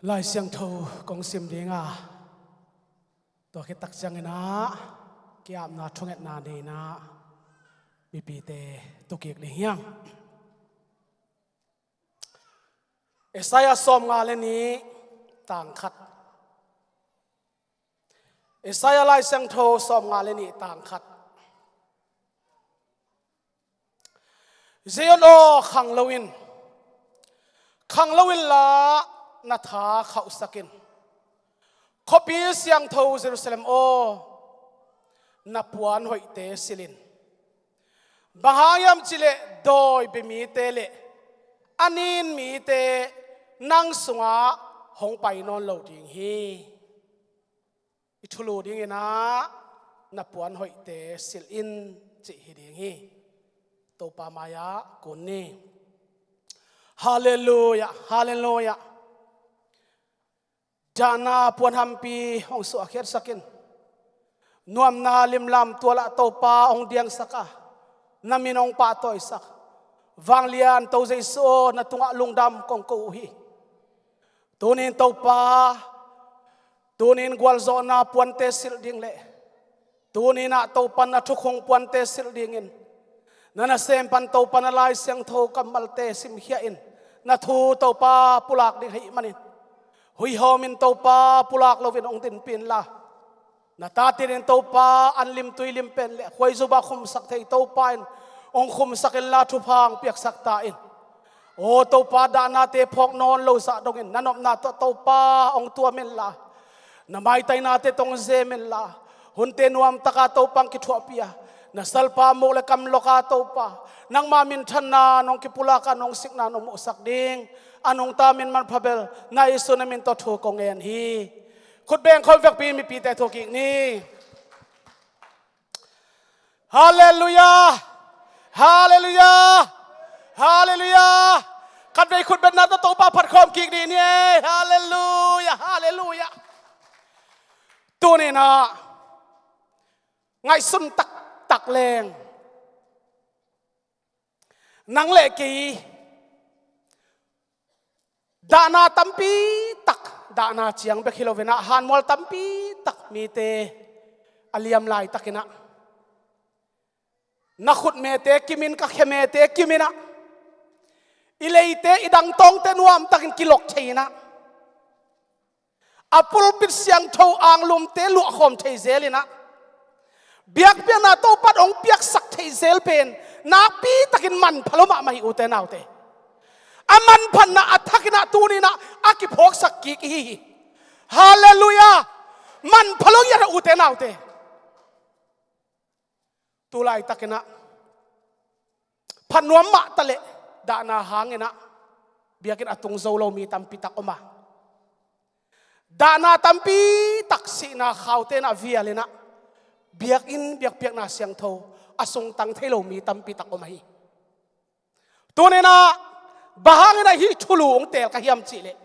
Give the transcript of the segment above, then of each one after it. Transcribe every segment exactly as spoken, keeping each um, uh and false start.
Lai Siangtho kong sim ding a, tua khit tak ciangin ah ki-apna thungetna nei-in ah mipite tu kik ding hi hang. Isaiah sawmnga le nih, tang khat. Isaiah Lai Siangtho sawmnga le nih, tang khat. Zion aw, khang lo in, khang lo inla, na tha khauhsak in. Khuapi siangtho Jerusalem aw, na puan hoihte silh in. Bang hang hiam cih leh dawi bia mite le a nin mite nang sungah hong pai nawn lo ding hi. I thulu dingin ah na puan hoihte silh in, cih hi ding hi. Topa mai-ah kun ni. Halleluiah, halleluiah. Dahna puan hampi hong suahkhiatsak in. Nuamna limlam tualah Topa hong diangsak a, na min hong pahtawisak. Vanglian To Jesu aw, na tungah lungdam kong ko uh hi. Tunin Topa, tunin gualzawhna puante silh ding le tunin ah Topa na thukhun puante silh dingin, na nasem pan Topa na Lai Siangtho kammalte simkhia in, na thu Topa pulak ding ahih manin, huihawm in Topa pulak loin hong dinpih inla, na tate in Topa an lim tui lim pen le khuaizuba khumsak thei Topa in hong khumsak inla, thupha hong piaksak ta in. Aw Topa, dahnate phawk nawn lo zah dongin na nopna tawh Topa hong tuam inla, na maitainate tawh hong zem inla, hunte nuamtaka Topa hong kithuahpih a, na salpa muk le kamlawka Topa, nangma minthanna nong kipulak a, nong sikna nong muhsak ding a nungta min manpha bel na Jesu na min tawh thu kong ngen hi. Khut beng khawm vekpi mipite thu kik ni. Halleluiah! Halleluiah! Halleluiah! Khatvei khut betna tawh Topa phat khawm kik dih ni ei. Halleluiah! Halleluiah! Tuninah ngaihsun taktak leng nang le kei dahna tampi tak, dahna ciang bek hi loinah hanmual tampi tak mite a liam laitakinah na khutmete kimin, ka khemete kiminah i leite i dangtawngte nuamtakin kilok thei inah a pulpit siangtho anglumte luahkhawm thei zel inah biakpiakna Topa in hong piaksak thei zel pen nakpitakin manpha lo mahmah hi ute naute. A manphatna a thakinah tuninah a kiphawksak kik ihi hi. Halleluiah! Manpha lo ngiat a ute naute. Tulaitakinah phat nuam mahta leh dahna hanginah biakinn a tung zo lo mi tampi tak om a, dahna tampi tak sihna khaute inah vialinah biakinn biakpiakna siangtho a sungtang thei lo mi tampi tak om ahi. Tuninah bang hanginah hih thulu hong teel ka hiam cihleh,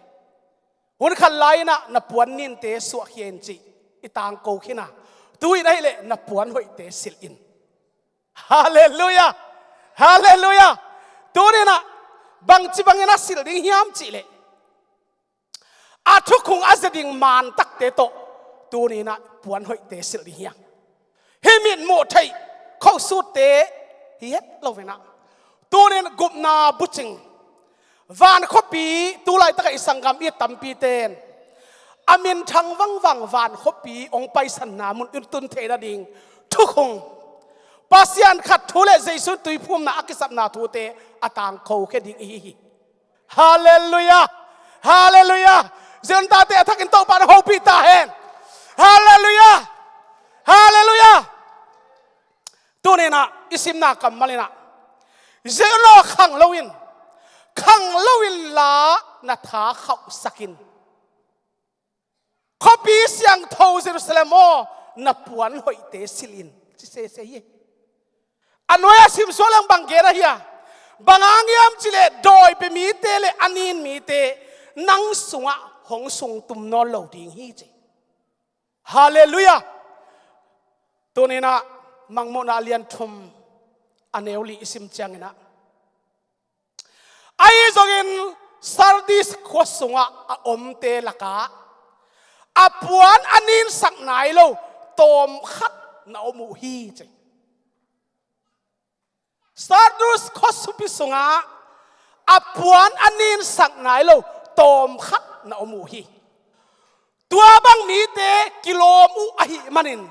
hun khat lai-inah na puan ninte suahkhia in cih i tangko khin a, tu-in ahihleh na puan hoihte silh in. Halleluiah! Halleluiah! Tuninah bangci bangin a silh ding hiam cihleh, a thukhun a zia ding mantakte tawh tuninah puan hoihte silh ding hi hang. Hih mit muh theih khosutte hi het loinah tunin gupna bucing, van khuapi, tulaitakah i sanggam it tampite in a minthang vangvang van khuapi hong paisanna mun in tun theih nading thukhun, Pasian khat thu le Jesu tuiphumna a kisapna thute a tangko khia ding ihi hi. Halleluiah! Halleluiah! Zion tate a thakin Topa na hopih ta hen. Halleluiah! Halleluiah! Tuninah i simna kammalinah Zion aw khang lo in, khang lo inla na tha khauhsak in. Khuapi siangtho Jerusalem aw, na puan hoihte silh in, ci sese hi. A nuai-ah simsuak leng bang gen ahi a, bang hang hiam cihleh dawi bia mite le a nin mite nang sungah hong sungtum nawn lo ding hi ci. Halleluiah! Tuninah Mangmuhna a lian thum a neu li i sim cianginah ahi zongin Sardis khua sungah a omte lakah a puan a ninsak nai lo tawmkhat na om uh hi, ci. Sardis khuasupi sungah a puan a ninsak nai lo tawmkhat na om uh hi. Tua bang mite kilawm uh ahih manin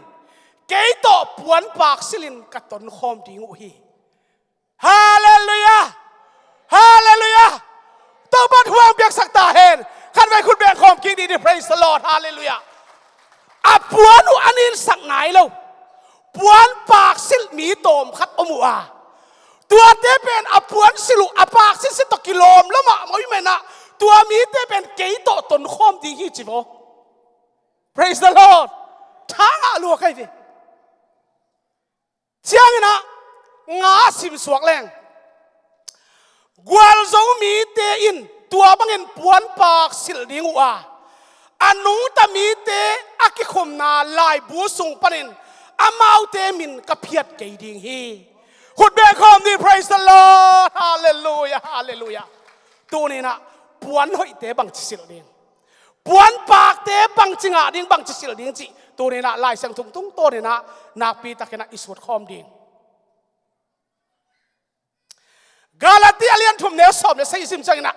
kei tawh puanpak silhin ka tonkhawm ding uh hi. Halleluiah! Halleluiah! Topa'n thupha hong piaksak ta hen. Khatvei khut beng khawm kik dih ni. Praise the Lord. Halleluiah! A puan uh a ninsak nai lo puanpak silh mi tawmkhat om uh a, tuate pen a puan silh uh a pak silh silh tawh kilawm lo mahmah uh ahih manin ah, tua mite pen kei tawh tonkhawm ding hi, ci vo. Praise the Lord. Tha ngah lua ka hi ve. Ciangin ah nga simsuak leng, gualzo mite in tua bangin puanpak silh ding uh a, a nungta mite a kikhumna laibu sung panin amaute min ka phiat kei ding hi. Khut beng khawm ni. Praise the Lord. Halleluiah, halleluiah. Tuni-in ah puan hoihte bangci silh ding, puanpakte bangci ngah ding, bangci silh ding cih tuni-in ah Lai Siangtho tungtawn in ah nakpi takin ah i sut khawm ding. Galati a lian thum neu sawm le sagih i sim ciangin ah,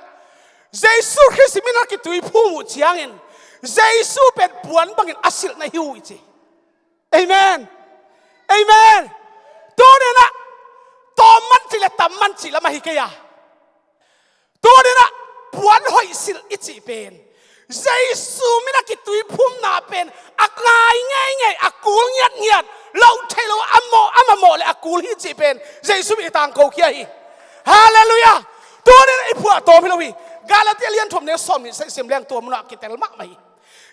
Jesu Khrist min a kituiphum uh ciangin Jesu pen puan bangin a silh na hi uh, i ci. Amen. Amen. Tuni-in ah tawm man cih le tam man cih lam ahi kei a, tuni-in ah puan hoih silh i cih pen Jesu min a kituiphumna pen a ngai ngeingei, a kul ngiatngiat, loh theih loh a mawh, a mamawh le a kul hi cih pen Jesu min i tangko khia hi. Halleluiah. Tuni-in ah i phuahtawm hi lo hi. Galati a lian thum neu sawm nih i sim leng tua munah kitel mahmah hi.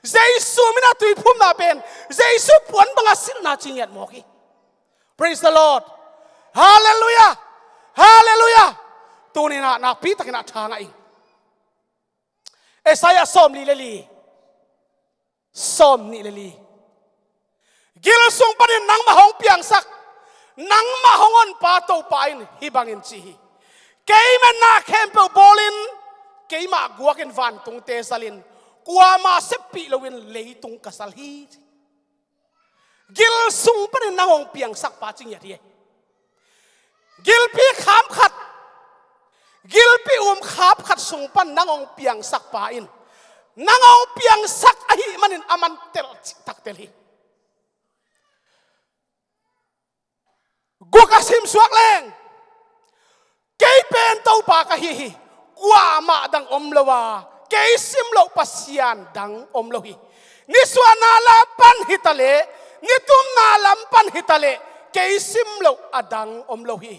Jesu min a tuiphumna pen Jesu puan banga silhna ci ngiat mawk hi. Praise the Lord. Halleluiah. Halleluiah. Tuni-in ah nakpi takin ah tha ngah ing. Isaiah sawmli le li, sawmnih le li. Gil sung panin nangmah hong piangsak, nangmah hong honpa Topa in hih bangin ci hi. Kei metna khempeuh bawlin keimah guakin vantungte zalin kuamah seppih loin leitung ka zal hi, ci. Gil sung panin nang hong piangsakpa ci ngiat hi. Gilpi kham khat, gilpi um khap khat sung pan nang hong piangsakpa in nang hong piangsak ahih manin a man telh cih tak tel hi. Guk a simsuak leng, kei pen Topa ka hi hi. Kuamah dang om lo a, kei sim loh Pasian dang om lo hi. Nisuahna lam pan hi ta leh, nitumna lam pan hi ta leh, kei sim loh a dang om lo hi.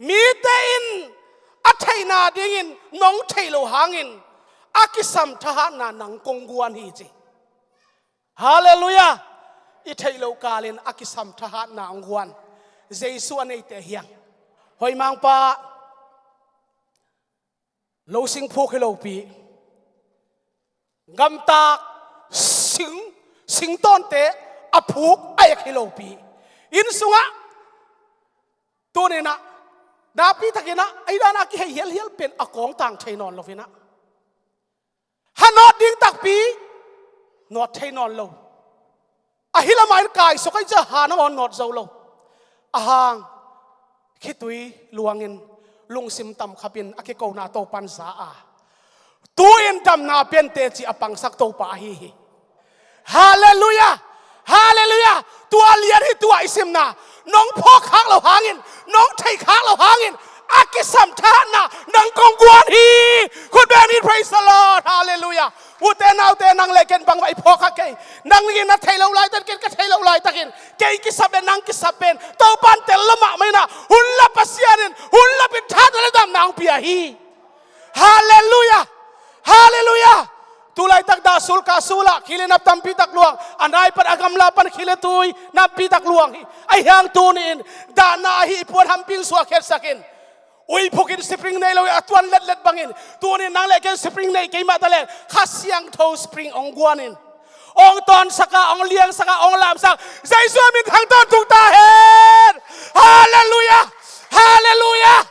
Mite in a theihna dingin nong theih loh hangin a kisam thahatna nang kong guan hi, ci. Halleluiah. I theih loh kalin a kisam thahatna hong guan Jesu a neite hi hang. Hoih mangpa, lo sing phuk hi lopi, gamtak sing, singtawnte a phuk a ek hi lopi, inn sungah tuni-in ah nakpi takin ah ei dan a kihei hialhial pen a kawngtang thei nawn lo-in ah, ha nawt ding takpi nawt thei nawn lo. Ahi lamah in kaisuk ahi ciang ha nangawn nawt zo lo. Ahang khitui luangin lungsim tamkhapin a kikona Topan za a, tu-in damna pen teci a pangsak Topa ahi hi. Halleluiah. Halleluiah. Tua lian hi, tua i simna. Nong phawk khak loh hangin, nong theih khak loh hangin a kisam thahatna nang kong guan hi. Khut beng ni. Praise the Lord. Halleluiah. Ute naute, nang le ken bangmah i phawk kha kei. Nang in na theih loh laitakin, ken ka theih loh laitakin, kei kisap le nang kisap pen Topan tel lo mahmah in ah, hun la Pasian in hun la pin thahatna le damna hong pia hi. Halleluiah. Halleluiah. Tu laitak dah sul kah sul ah khil le nap tampi tak luang, a nai pan a gamla pan khil le tui nampi tak luang hi. Ahi hang tuni-in dahna ahi i puan hampin suah khiatsak in. Uiphuk in spring nei lo a tuan letlet bangin tuni-in nang le ken spring nei kei mah ta leng Kha Siangtho spring hong guan in, hong tawnsak a, hong liangsak a, hong lamsak, Jesu min thang tawntung ta hen. Halleluiah. Halleluiah.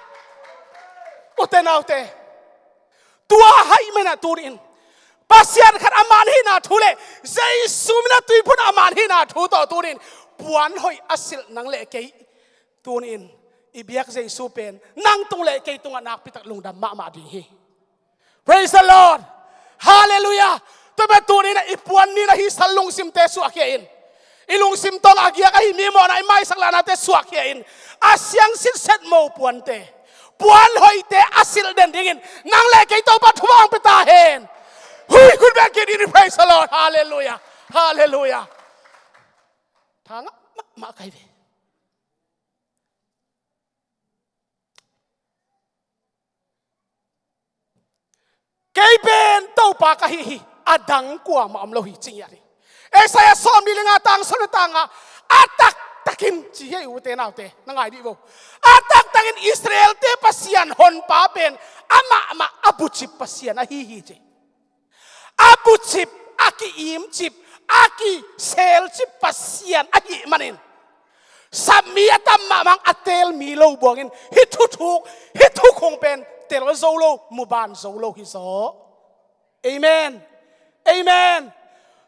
Ute naute, Tua ahih manin ah tuni-in Pasian khat a man hihna thu le Jesu min a tuiphumna a man hihna thu tawh tuni-in puan hoih a silh nang le kei tuni-in i biak Jesu pen nang tung le kei tungah nakpitak lungdam mahmah ding hi. Praise the Lord. Hallelujah. Tua pen tuni-in ah i puan ni-in ah hih sal lungsimte suahkhia in. I lungsim tawng a giak ahi mi mawhna i maisak lahnate suahkhia in. A siang sitset mo puante, puan hoihte a silh den dingin nang le kei Topa thupha hong pia ta hen. Hui, khut beng kik in, praise the Lord. Hallelujah. Hallelujah. Tha ngah mahmah ka hi ve. Kei pen Topa ka hi hi, a dang kuamah om lo hi, ci ngiat hi. Isaiah sawmnih le nga, tang sawm le tang nga, a taktakin ci hi, ute naute, na ngai dih vo. A taktakin Israel-te Pasian Honpa pen amah mah a bucip Pasian ahi hi, ci. A bucip, a ki-imcip, a kiselcip Pasian ahih manin, sapmi a tam mahmah a telmi lo buangin hih thuthuk, hih thukhung pen tel zo lo, muban zo lo hi zaw. Amen. Amen.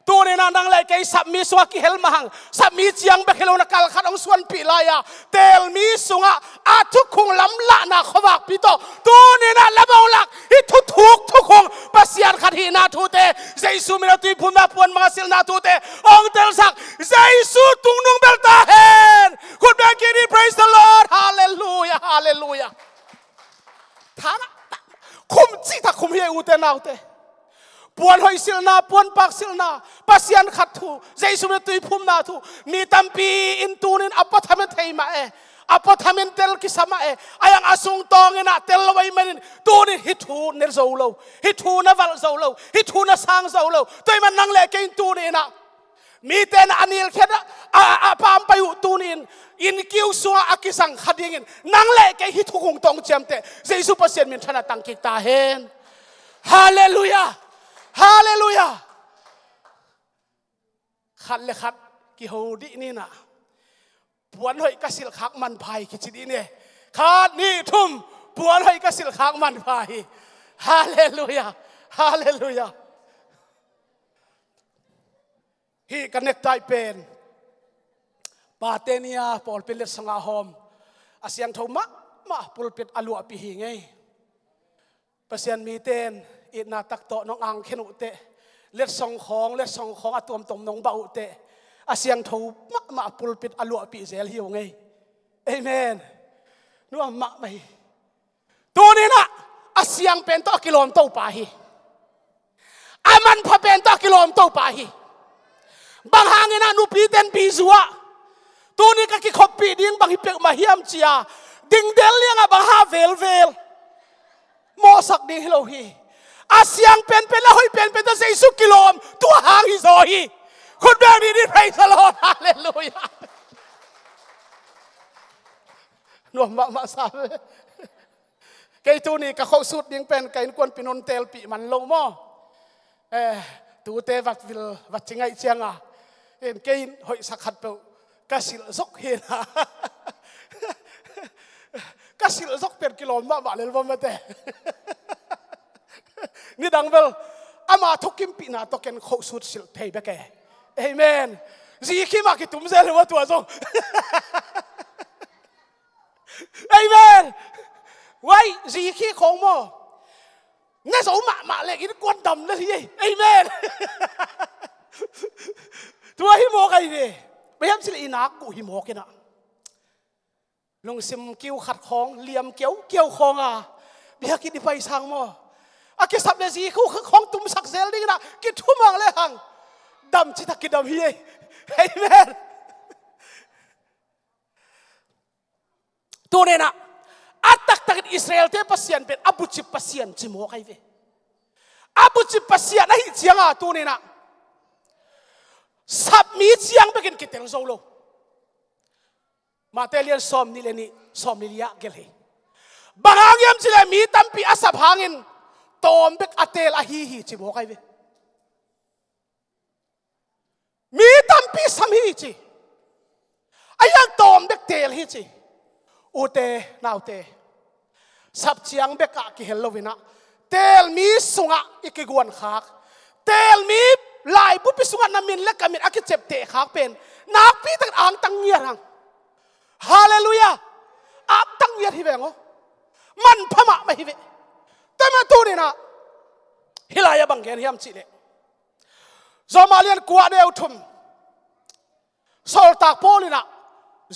Tuni-in ah nang le kei sapmi sungah kihel mah hang, sapmi ciang bek hi lo-in ah kal khat hong suanpih lai-a, telmi sungah a thukhung lamlahna khuavakpi tawh tuni-in ah lam hong lak, hih thuthuk thukhung Pasian khat hihna thute, Jesu min a tuiphumna puan mang a silhna thute hong telsak Jesu tungnung bel ta hen. Khut beng kik in, praise the Lord. Hallelujah, hallelujah. Tha ngah, khum cihtak khum hi, ute naute. Puan hoih silhna, puan pak silhna, Pasian khat thu, Jesu min a tuiphumna thu, mi tampi in tuni-in a puathamin thei mah e, a puathamin tel kisa mah e, a yang a sung tawngin ah tel lo ahih manin tuni-in hih thu ne zo lo, hih thu na valh zo lo, hih thu na sang zo lo. Tua ahih manin nang le kei in tuni-in ah mite na a nilkhiat a, a, a pampai uh tuni-in, inn kiu sungah a kizang kha dingin nang le kei hih thukhung tawh hong ciamteh Jesu Pasian min thanah tang kik ta hen. Hallelujah. Hallelujah. Khat le khat kiho dih ni in ah, puan hoih ka silh khak manpha hi kici dih ni. Khat, nih, thum, puan hoih ka silh khak manpha hi. Hallelujah. Hallelujah. Hih ka necktie pen pate ni-a pawlpi letsong ah hawm a siangtho mahmah, pulpit a luahpih hi ngei. Pasian mite in itna tak tawh nong angkhen uh teh, letsong khawng, letsong khawng a tuamtuam nong bah uh teh, a siangtho mahmah, pulpit a luahpih zel hi uh ngei. Amen. Nuam mahmah hi. Tuni-in ah a siang pen tawh a kilawm Topa hi. A manpha pen tawh a kilawm Topa hi. Bang hangin ah nupite in bizu ah, tuni ka kikhoppih ding bang hi peuhmah hiam, ci-a dingdel liangah bang ha velvel mawhsak ding hi lo hi. A siang penpen, a hoih penpen tawh Jesu kilawm, tua hang hi zaw hi. Khut beng dih ni, praise the Lord. Hallelujah. Nuam mahmah sa ve. Kei tuni ka khohsut ding pen ka innkuanpih in hong telpih man lo maw. Eh, tute vat vil vat ci ngaih cianga, in kei in hoihsak khat peuh ka silh zok hi na. Ka silh zok pen kilawm mahmah lel va mate. Nidang bel ama thukimpihna tawh ken khohsut silh thei bek e. Amen. Zi khi mah kitum zel hi va tua zong. Amen. Wai, zi khi khong maw, ne zo mahmah leh innkuan dam lel hi. Amen. Tua hi mawk ahi ve. Bang hiam cih leh i nak guh hi mawk in ah, lungsim kiu khat khawng, liam kiaukiau khawng a biakinn i paisang maw, a kisap leh zi khu khat khawng tumsak zel ding in ah kithumang lehang dam citak kidam hi. Amen. Tuni in ah a taktakin Israel-te Pasian pen a bucip Pasian ci mawk ahi ve. A bucip Pasian ahih cianga tuni in ah sapmi ciang bekin kitel zo lo. Mate lian sawmnih le nih, sawmnih le li ah gelh hi. Bang hang hiam cih leh mi tampi a sap hangin tawm bek a teel ahi hi ci mawk ahi ve. Mi tampi sam hi ci. A hiang tawm bek teel hi ci. Ute naute, sap ciang bekah kihel lo in ah Teelmi sungah i kiguankhak, teelmi laibupi sungah na min le ka min a kiceptehkhak pen nakpi takin angtang ngiat hang. Halleluiah. Angtang ngiat hi veng aw. Manpha mahmah hi ve. Tua mah tuninah hih lai-ah bang gen hiam cihleh, Roma lian kua, a neu thum. Sawltak Paul inah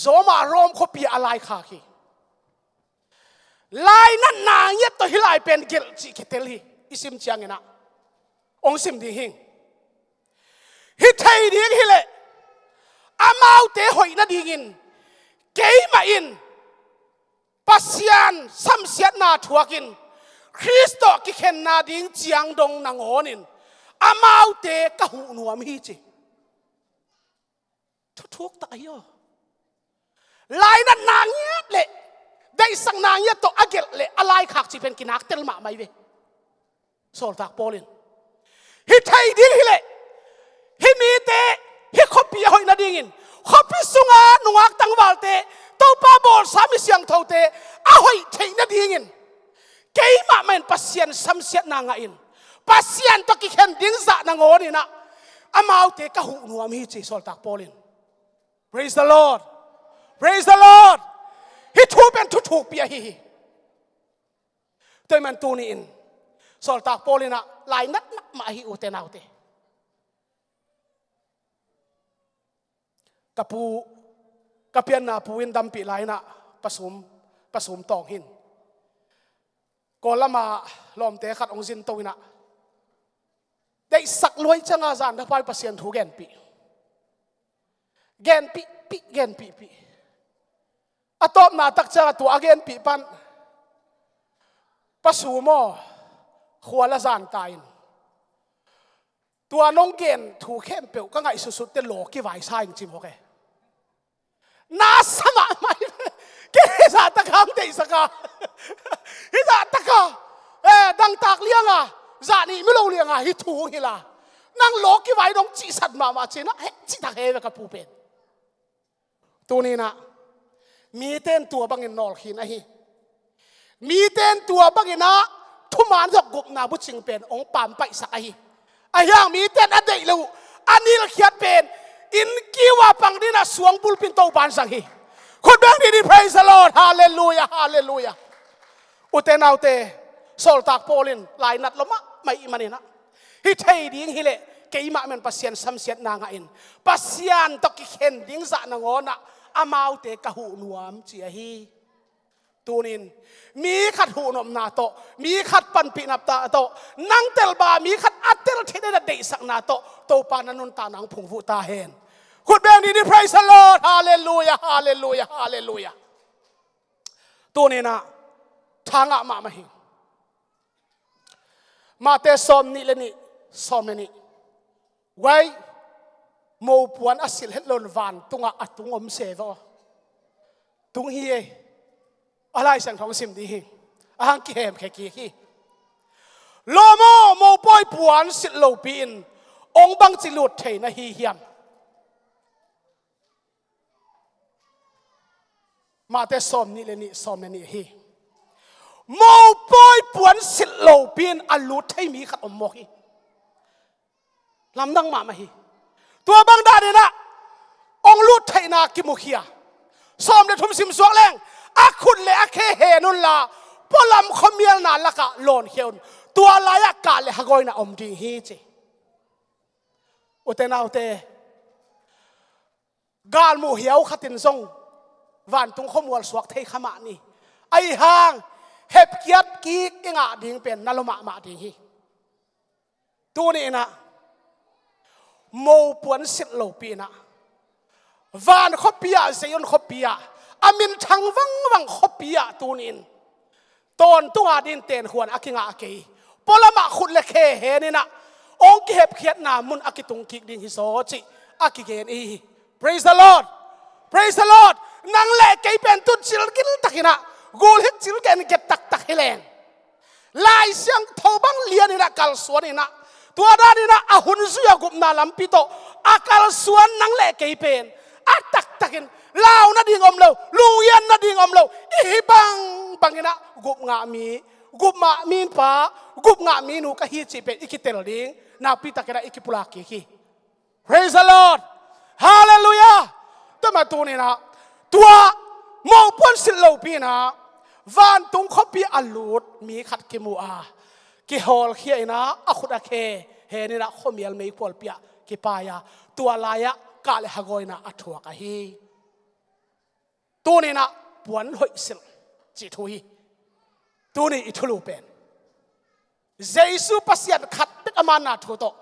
Roma, Rom khuapi-ah a laikhak hi. Lainatna ngiat tawh hih lai pen gelh cih kitel hi. I sim cianginah hong sim ding hing. Hih thei ding hileh amaute hoih nadingin keimah in Pasian samsiatna thuakin Khrist tawh kikhenna ding ciang dong nangawnin amaute ka huh nuam hi ci. Thuthuk tak ahi aw. Lainatna ngiat le deihsakna ngiat tawh a gelh le a laikhak cih pen kinaktel mahmah hi ve. Sawltak Paul in hih thei ding hileh, hih mite hih khuapi a hoih nadingin, khuapi sunga nungak tangvalte Topa bawlsa mi siangthote a hoih theih nadingin keimah mah in Pasian samsiatna ngahin Pasian tawh kikhen ding zah nangawninah amaute ka huh nuam hi ci Sawltak Paul in. Praise the Lord. Praise the Lord. Hih thu pen thuthukpi ahi hi. Tua ahih man tuni-in Sawltak Paul inah lainat mahmah ahi, ute naute. Ka pu, ka pianna pu in dampih lai-inah pasum, pasum tawng hin. Kawl lama lawmte khat hong zin to inah, deihsak luai cianga zan dapai Pasian thu genpih. Genpihpih, genpihpih. A tawpna tak cianga tua a genpih pan, pasum aw, khual a zan ta in, tua nong gen thu khempeuh ka ngaihsutsut teh law kivaisa in ci mawk e. Na sa mahmah hi. Kei hih zah taka hong deihsak a, hih zah taka, eh, dangtak lianga, zah nih mi lo lianga hih thu hong hilh a, nang law kivai dong cihsat mahmah ci-inah heh cihtak hi ve ka pu pen. Tuninah mite in tua bangin nawlkhin ahi. Mite in tua banginah thuman zawk gupna bucing pen hong pampaihsak ahi. Ahi hang mite in a deih loh uh a nilkhiat pen inn kiu a pang dinah suang bulpi in Topa in zang hi. Khut beng didi, praise the Lord. Halleluiah, halleluiah. Ute naute, Sawltak Paul in lainat lua mahmah ahih maninah, hih thei ding hileh keimah mah in Pasian samsiatna ngahin Pasian tawh kikhen ding zah nangawnah amaute ka huh nuam ci ahi. Tunin mi khat huhnopna tawh, mi khat panpihna tawh, nang tel bang mi khat a tel theih nading deihsakna tawh Topa na nuntakna hong phungvuh ta hen. Khut beng didi, praise the Lord. Halleluiah, halleluiah, halleluiah. Tuninah thangah mahmah hi. Mate sawm nih le nih, sawm le nih. Guai, mopuan a silh het loin vantungah a tung om se vaw. Tung hi e. A Lai Siangtho hong sim ding hi. A hang kihemkhia kik hi. Lawm aw, mopawi puan silh lopi-in hong bangci lut thei na hi hiam? Mate sawm nih le nih, sawm le nih hi. Mopawi puan silh lopi-in a lut thei mi khat om mawk hi. Lamdang mahmah hi. Tua bang daninah hong lut theihna kimukhia. Sawm le thum sim suak leng, a khut le a khe hen unla pualam khuamialna lakah lawnkhia un. Tua lai-ah kah le hagawina om ding hi ci. Ute naute, galmuh hiau khatin zong vantung khuamual suak thei kha mah ni. Ahi hang hepkiat kik i ngah ding pen na lua mahmah ding hi. Tuni inah mopuan silh lopi inah van khuapi-ah, Zion khuapi-ah, a minthang vangvang khuapi-ah tuni in tawntung a dingin tenkhuan a kingah kei. Pualamah khut le khe hen inah hong kihepkhiatna mun a kitung kik ding hi zaw cih a kigen i hi. Praise the Lord. Praise the Lord. Nang le kei pen tun cilgil takinah gulhik cilgen get taktak hi leng, Lai Siangtho bang lian inah kalsuan inah, tua dan inah a hun zui a gupna lampi tawh a kalsuan nang le kei pen a taktakin lau nading om lo, luian nading om lo, i hi bangbang inah gup ngah mi, gupmah mi pa, gupngah mi nu ka hi cih pen i kitel ding, nakpi takin ah i kipulak kik hi. Praise the Lord. Hallelujah. Tua mah tuni-in ah, tua mopuan silh lopi-in ah vantung khuapi a lut mi khat kimu a, kihawlkhia in ah, a khut a khe hen in ah khuamial meikualpi ah kipai a, tua lai-ah kah le hagawi-in ah a thuak ahi. Tuni-in ah puan hoih silh cih thu hi. Tuni i thulu pen Jesu Pasian khat bek a manna thu tawh,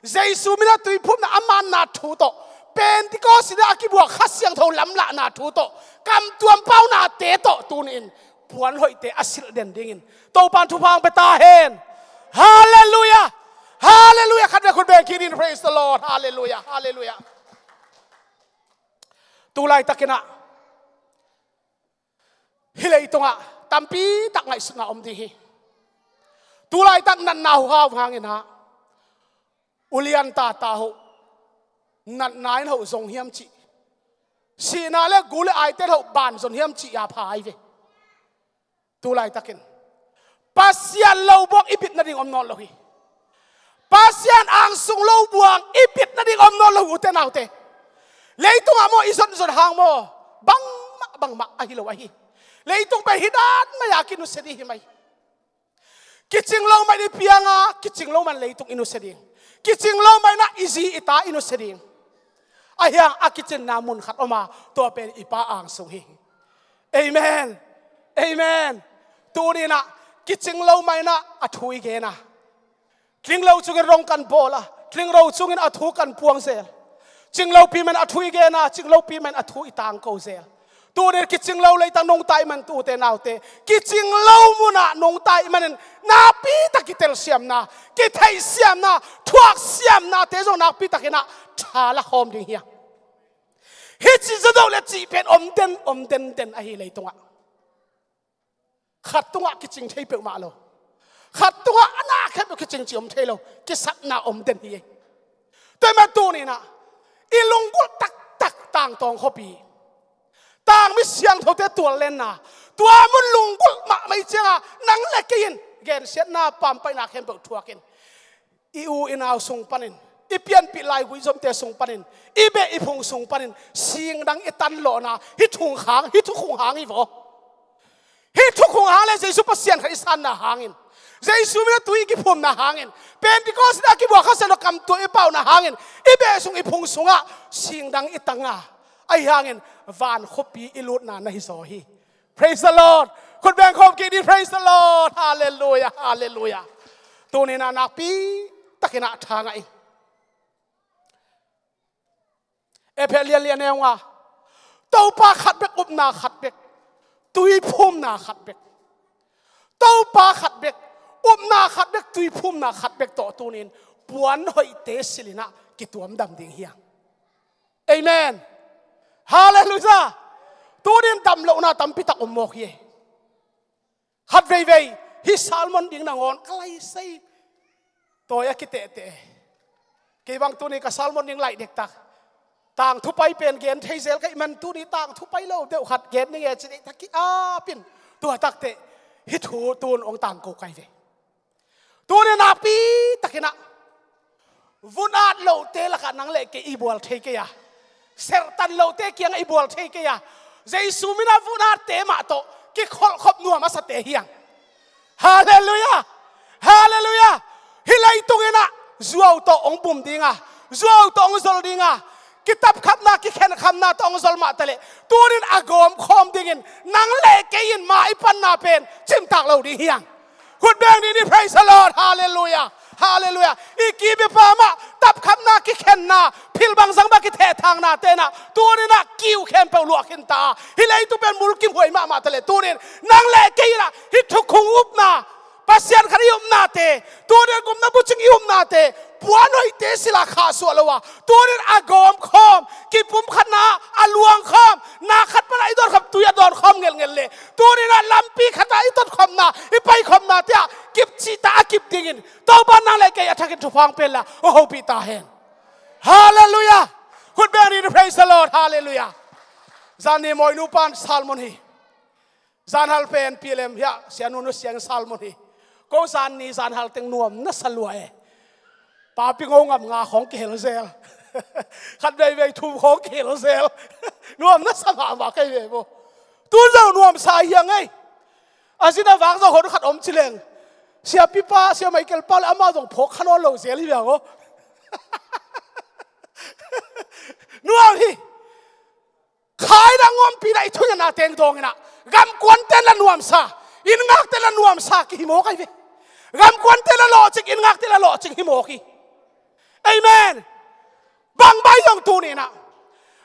Jesu min a tuiphumna a manna thu tawh, Pentecost in ah a kibuak Kha Siangtho lamlahna thu tawh, kamtuam paunate tawh tuni-in puan hoihte a silh den dingin Topa'n thupha hong pia ta hen. Hallelujah. Hallelujah. Khat vei khut beng kik in, praise the Lord. Hallelujah. Hallelujah. Tu laitakin ah hih leitungah tampi tak ngaihsutna om ding hi. Tu laitak natna huhau hangin ah ulian tata hoh natna in hoh zong hiam cih, sihna le gu le aite hoh ban zon hiam cih a pha ahi ve. Tu laitakin Pasian lo buang i bit nading om nawn lo hi. Pasian angsung lo buang i bit nading om nawn lo hi, ute naute. Leitungah maw i zonzon hang maw, bangmah bangmah ahi lo ahi. Leitung pen hih dan mai-a kinusia ding hi mai. Kicing lo mah in i piang a, kicing lo mah in leitung i nusia ding. Kicing lo mah in ah i zi i ta i nusia ding. Ahi hang a kicinna mun khat om a, tua pen i Pa angsung hi. Amen. Amen. Tuni-in ah kicing lo mah in ah a thu i gen a, tling lo cungin rong kan bawl a, tling lo cungin a thu kan puang zel. Cing lopi mah in a thu i gen a, cing lopi mah in a thu i tangko zel. Tuni-in kicing lo leitang nungta i man, ute naute, kicing lo munah nungta i manin nakpi tak kitelsiamna, kitheihsiamna, thuaksiamnate zong nakpi takin ah tha la khawm ding hi hang. Hih ci zaw deuh le cih pen om den, om denden ahi leitungah. Khat tungah kicing thei peuhmah lo. Khat tungah a na khempeuh kicing cih om thei lo. Kisapna om den hi. Tua mah tuni-in ah i lunggulh taktak tangtawng khuapi, tangmi siangthote tuallenna, tua mun lunggulh mahmah i ciangah nang le kei in gensiatna pampaihna khempeuh thuakin, i u i nau sung panin, i pianpih laigui zomte sung panin, i beh i phung sung panin singdang i tanlawhna, hih thukhung hang, hih thukhung hang hi vaw. Hih thukhung hang le Jesu Pasian khat i sanna hangin, Jesu min a tui i kiphumna hangin, Pentecost in a kibuak Kha Siangtho kamtuam i pauna hangin, i beh sung i phung sungah singdang i tang a, ahi hangin van khuapi i lutna na hi zaw hi. Praise the Lord. Khut beng khawm kik ni, praise the Lord. Hallelujah, hallelujah. Tuni-in ah nakpi takin ah tha ngah ing. Efesa lian li a neu nga, Topa khat bek, upna khat bek, tuiphumna khat bek. Topa khat bek, upna khat bek, tuiphumna khat bek tawh tuni-in puan hoihte silh in ah kituam dam ding hi hang. Amen. Hallelujah. Tuni-in damlohna tampi tak om mawk hi. Khat veivei hih sermon ding nangawn ka lai sei. Tawi a kitehteh. Kei bang tuni ka sermon ding laih dektak. Tangthu pai pen gen thei zel ka hih man tuni tangthu pai lo deuh khat gen ding e ci dektak ki-ap in. Tua takteh hih thu tun hong tangko kai ve. Tuni nakpi takin ah vun at lohte lakah nang le kei i bual thei kei a, serhtan lohte kiangah i bual thei kei a, Jesu min a vun atte mah tawh kikholhkhop nuam a sate hi hang. Hallelujah. Hallelujah. Hih leitung in ah zuau tawh hong bum ding a, zuau tawh hong zol ding a, kitapkhamna, kikhenkhamna tawh hong zol mah taleh, tuni-in a gawmkhawm dingin nang le kei in ma i panna pen cimtak lo ding hi hang. Khut beng ni ni, praise the Lord. Hallelujah. Hallelujah. I kibipa mah tapkhamna, kikhenna, philbangzang mah kithehthangna te in ah tuni-in ah kiu khempeuh luah khin ta. Hih leitung pen mulkimhuai mahmah taleh tuni-in nang le kei in ah hih thukhung upna, Pasian khat i upnate, tuni-in gupna bucing i upnate puan hoihte silh a khahsuah lo a, tuni-in a gawmkhawm, kipumkhatna a luangkhawm, na khat pan a i dawnkhawm, tui a dawnkhawm ngelngel leh tuni-in ah lampi khat ah i totkhawmna, i paikhawmnate ah kipcihtak a kip dingin Topa nang le kei a thakin thupha hong pia in la hong hopih ta hen. Hallelujah. Khut beng ni ni, praise the Lord. Hallelujah. Zan ni mawinu pan sermon hi. Zanhal pen pilem hiah sianu nu siang salmon hi. Ko zan ni zanhal teng nuam na sa lua e. Papi ngo ngam nga khong kihel zel. Khat veivei thum khong kihel zel. Nuam na sa mahmah kei ve bo. Tun zo nuam sa hiang ei. A zin a vak zo hon khat om ci leng, siapipa, sia Michael pa le amau zong phawk kha nawn lo zel hi viang aw. Nuam hi. Khai dang ngawmpi dah i thungetna teng dawng inah, gamkuante la nuamsa, inn ngakte la nuamsa kihi mawk ahi ve. Gamkuante la lawhcing, inn ngakte la lawhcing hi mawk hi. Amen. Bang bai zong tuni inah,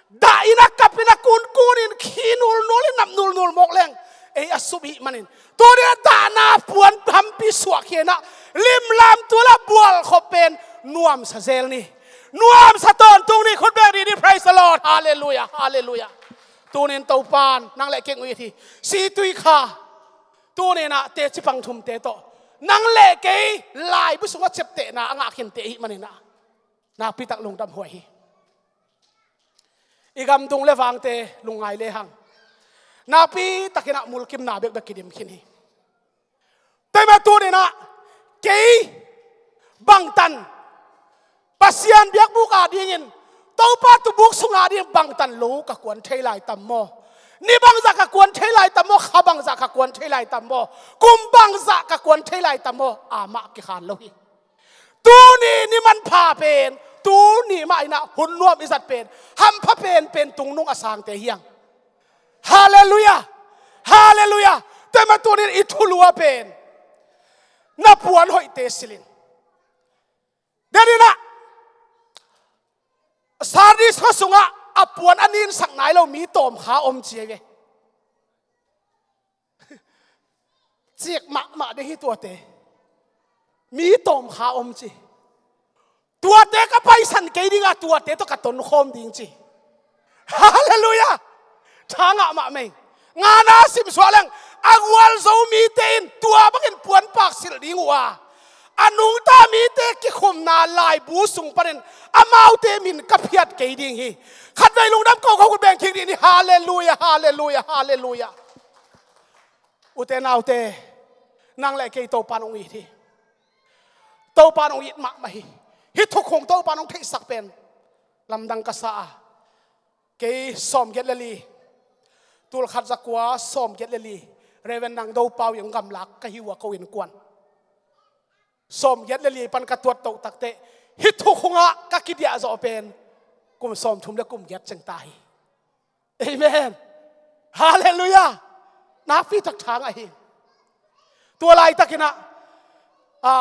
dah inah kap inah kunkun in khi nulnul in nap nulnul mawk leng ei a sup hih manin, tuni inah dahna puan hampi suak hi inah, limlam tual a bual khop pen nuamsa zel ni. Nuamsa tawntung ni, khut beng ni ni, praise the Lord. Halleluiah, halleluiah. Tunin Topan nang le kei ngui hi. Situi kha tuninah teci pang thumte tawh nang le kei laibu sungah ciaptehna a ngah khinte hih maninah nakpitak lungdam huai hi. I gamdung le vangte lungngai lehang nakpitakinah mulkimna bekbek kidim khin hi. Teima tuninah kei bangtan Pasian biakbuk a dingin, Topa tubuk sung a dingin bangtan lo ka kuan thei lai tam maw? Ni bangzah ka kuan thei lai tam maw? Kha bangzah ka kuan thei lai tam maw? Kum bangzah ka kuan thei lai tam maw? Amah kikhan lo hi. Tuni ni manpha pen, tuni mah inah hun nuam i zat pen, hampha penpen tungnung a sangte hiang. Halleluiah. Halleluiah. Teima tunin i thulua pen na puan hoihte silin. Deninah Sardis khua sungah a puan a ninsak nai lo mi tawmkha om ci ahi ve. Ciek mahmah ding hi tuate. Mi tawmkha om ci. Tuate ka paisan kei dinga tuate tawh ka tonkhawm ding ci. Halleluiah. Tha ngah mahmah ing. Ngana simsuah leng a gualzo mite in tua bangin puanpak silh ding uh a, a nungta mite kikhumna laibu sung panin amaute min ka phiat kei ding hi. Khatvei lungdam ko ko khut beng kik dih ni. Halleluiah, halleluiah, halleluiah. Ute naute, nang le kei Topan hong it hi. Topan hong it mahmah hi. Hih thukhung Topan hong theihsak pen lamdang ka sa a. Kei sawmgiat le li, tulkhat zakua sawmgiat le li, Reverend Nang Do Pau i hong gamlak ka hi uh a, ko innkuan. Sawmgiat le li pan ka tuat toh takteh hih thukhungah ka kidiah zawh pen kum sawmthum le kum giat ceng ta hi. Amen. Halleluiah. Nakpitak tha ngah hi. Tua laitakinah a,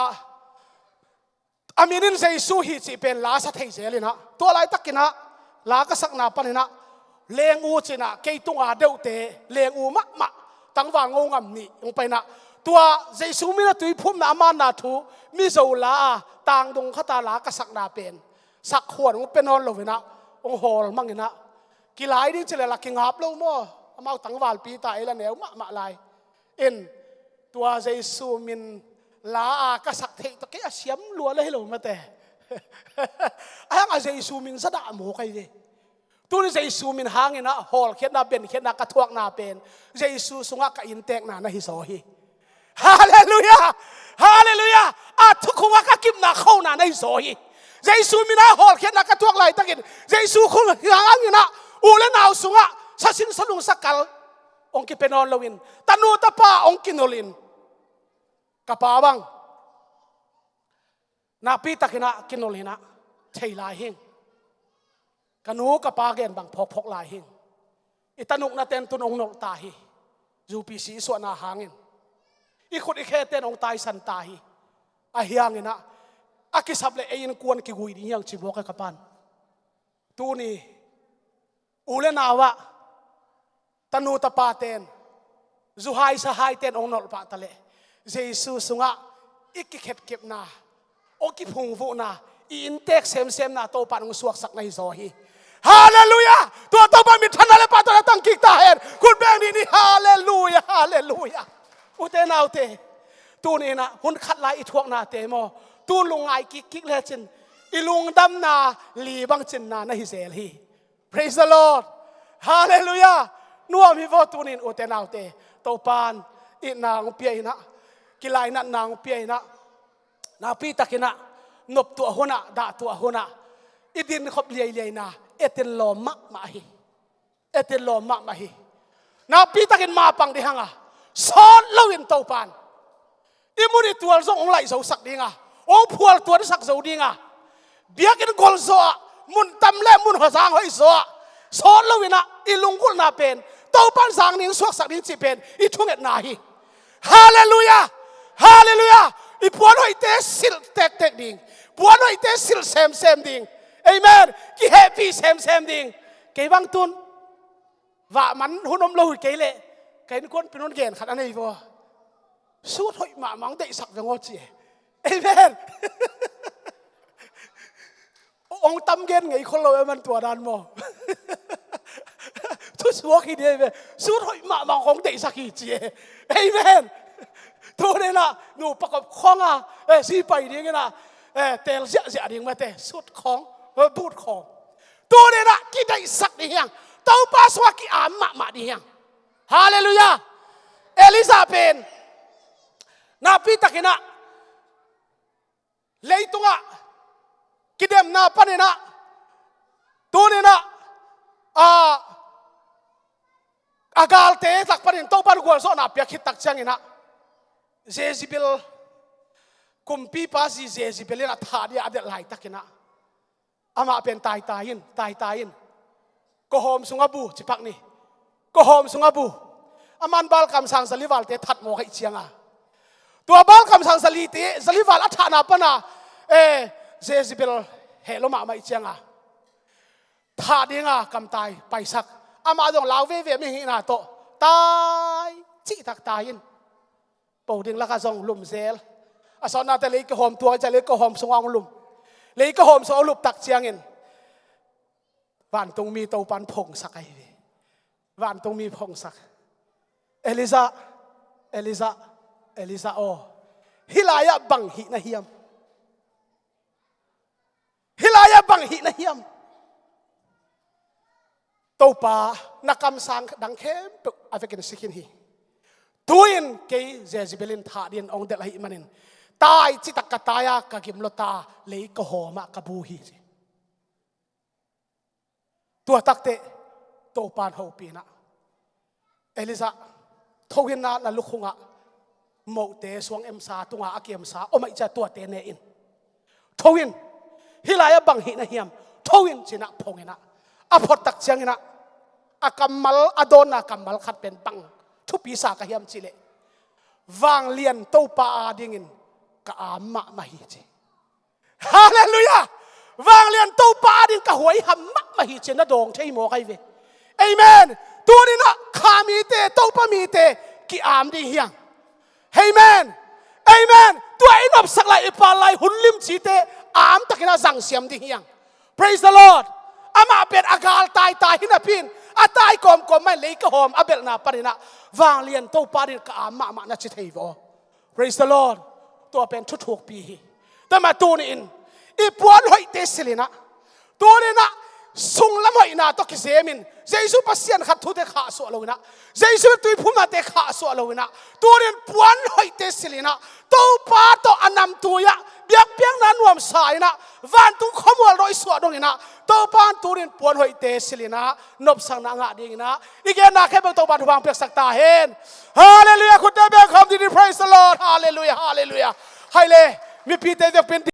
a min in Jesu hi cih pen la sa thei zel inah, tua laitakinah la ka sakna paninah leng u cinah kei tunga deuhte leng u mahmah tangval ngo ngam nih hong painah, tua Jesu min a tuiphumna a manna thu Mizo la a tangdung khata la ka sakna pen sakhuan hong pia nawn loinah hong hawl manginah, kilai ding ci le la kingap lo maw? Amau tangvalpi ta ei la neu mahmah lai. In tua Jesu min la a ka sak theih tawh kei a siam lua le hi lo mate. A hiang a Jesu min zadah maw kai ve. Tuni Jesu min hanginah hawlkhiatna, benkhiatna ka thuakna pen Jesu sungah ka inntekna na hi zaw hi. Halleluiah. Halleluiah. A thukhungah ka kipna khona na hi zaw hi. Jesu minah hawlkhiatna ka thuak laitakin Jesu khung hanginah u le nau sungah sasin salung sakal hong kipia nawn loin tanu tapa hong kinolhin ka pa bang nakpitakinah kinolhinah thei lai hing. Ka nu ka pa gen bang phawkphawk lai hing. I tanukna ten tun hong nolh ta hi. U P C i suahna hangin i khut i khe ten hong taisan ta hi. A hianginah a kisap le ei innkuan kigui ding hiang ci mawk a ka pan. Tuni u le nau ah tanu tapa ten, zuhai sahai ten hong nolh pah taleh Jesu sungah i kikhetkipna, hong kiphungvuhna, i inntek semsemna Topan hong suaksak na hi zaw hi. Halleluiah. Tua Topa minthanna le pahtawina tang kik ta hen. Khut beng nih ni. Halleluiah, halleluiah. Ute naute, tuninah hun khat lai i thuaknate maw, tun lungngai kikkik lecin i lungdamna li bang cinna na hi zel hi. Praise the Lord. Halleluiah. Nuam hi vaw tunin ute naute. Topan itna hong pia inah, kilainatna hong pia inah, nakpitakinah noptuah hunah, dahtuah hunah i dinkhop liailiaina etin lawm mahmah hi. Etin lawm mahmah hi. Nakpitakin mapang ding hanga, sawt loin Topan i mun i tual zong hong laihzosak dinga, hong phualtuansak zo dinga, biakinn golzaw ah, mun tam le mun hozang hoihzaw ah, sawt loinah i lunggulhna pen Topan zang ding, suaksak ding cih pen i thungetna hi. Halleluiah. Halleluiah. I puanhoihte silh tektek ding, puanhoihte silh semsem ding. Amen. Kihehpih semsem ding. Kei bang tun vahman hun om lo hi kei leh, ka innkuanpih'n hun gen khat a nei vaw. Sut hoih mahmah hong deihsak veng aw ci e. Amen. Hong tam gen ngei khol lo e, man tua dan maw? Thusuak hi ding ahi ve. Sut hoih mahmah hong deihsak hi ci e. Amen. Tuninah nupa kop khawng a, eh, sipai dinginah, eh, tel ziahziah ding mate, sut khawng, eh, but khawng. Tuninah kideihsak ding hiang. Topa sungah ki-am mahmah ding hiang. Halleluiah. Elijah pen nakpitakinah leitungah kidemna paninah, tuninah, a, a galte lak panin Topan gualzawhna piak khit tak cianginah, Jezebel, kumpipa zi Jezebel inah thah dia a delh laitakinah, amah pen taitai in, taitai in, kawhawm sungah bu, cipak ni. Kawhawm sungah bu. Aman balkamsang zalivalte that mawk ahih cianga, tua balkamsang zalite, zalival a thahna pana, eh, Jezebel heh lo mahmah ahih cianga, thah dinga kamtai paisak. Amah zong lau veve mihingna tawh tai, cihtak tai in. Po ding lakah zong lumzel. A sawtnate lei kawhawm tuang, a lei kawhawm sungah hong lum. Lei kawhawm sungah hong luptak ciangin vantungmi Topan phongsak ahi ve. Vantungmi phongsak. Elijah, Elijah, Elijah aw, hih lai-ah bang hih na hiam? Hih lai-ah bang hih na hiam? Topa, na kamsang dang khempeuh a vekin si khin hi. Tu-in kei Jezebel in thah dingin hong delh ahih manin, tai citak ka tai a, ka gim lota lei kawhawm ah ka bu hi ci. Tua takteh Topan hopih inah, Elijah, tho in na, na lukhungah mohte suang emsa tunga a kiemsa om ahih ciang tuate ne in. Tho in, hih lai-ah bang hih na hiam? Tho in, ci-inah phong inah, a phottak cianginah a kammal, a dawnna kammal khat pen bang thupi sa ka hiam cih leh, vanglian Topa adingin ka am mahmah hi ci. Halleluiah. Vanglian Topa ading ka huaiham mahmah hi ci-in na dawng thei mawk ahi ve. Amen. Tuninah kha mite, Topa mite ki-am ding hiang. Amen. Amen. Tua i nopsak lai, i pal lai, hun limcite amtakinah zangsiam ding hiang. Praise the Lord. Amah pen a gal taitai hi napi-in, a tai kawmkawm mah in lei kawhawm a belhna paninah vanglian Topa ading ka am mahmah na ci thei vaw. Praise the Lord. Tua pen thuthukpi hi. Tua mah tuni-in i puanhoihte silh inah, tuninah sunglam hoihna tawh kizemin, Jesu Pasian khat thute khahsuah loinah, Jesu tuiphumnate khahsuah loinah, tunin puanhoihte silh inah, Topa tawh a namtui-ah biakpiakna nuamsa inah, vantung khuamual dawh i suah donginah, Topa in tunin puanhoihte silh inah nopsakna a ngah dinginah i genna khempeuh Topa in thupha hong piaksak ta hen. Halleluiah. Khutte beng khawm dingin, praise the Lord. Halleluiah, halleluiah. Hai le, mipite vekpi-in